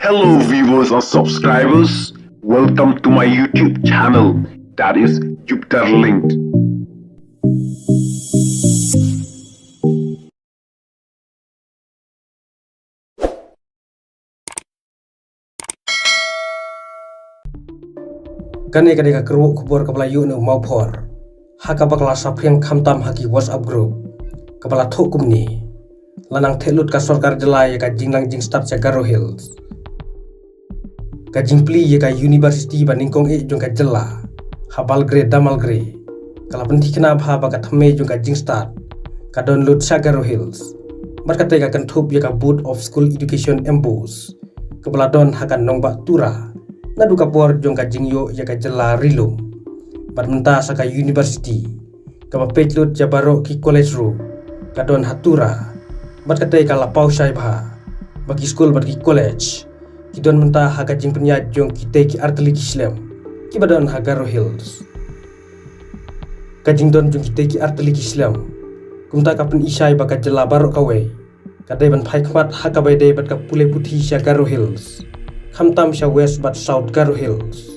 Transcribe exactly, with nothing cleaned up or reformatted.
Hello viewers and subscribers, welcome to my YouTube channel, that is Jupiter Linked. Kane ka dei ka kyrwoh khubor kaba la ïoh na u Mawphor ha kaba ka la saphriang khamtam ha ki WhatsApp group, kaba la thoh kumne: La nang theh lut ka sorkar jylla ïa ka jingnang jingstad sha Garo Hills. Ka jingplie ïa ka university ba nyngkong eh jong ka jylla ha Balgre Damalgre, ka la pynthikna bha ba ka thymmei jong ka jingstad ka don lut sha Garo Hills. Bad kata ka kynthup ïa ka Board of School Education, MBOSE, kaba la don ha ka nongbah Tura naduh ka por jong ka jingïoh ïa ka jylla ri lum. Bad mynta sa ka university kaba peit lut ïa baroh ki college ruh ka don ha Tura. Bad kata ka la paw shai bha ba ki skul bad ki college ki don mynta ha ka jingpynïaid jong kitei ki artylli ki shlem kiba don ha Garo Hills. Ka jingdon jong kitei ki artylli ki shlem kumta ka pyni shai ba ka jylla baroh kawei ka dei ban phai khmat ha kaba ïadei bad ka pule puthi sha Garo Hills, khamtam sha West bad South Garo Hills.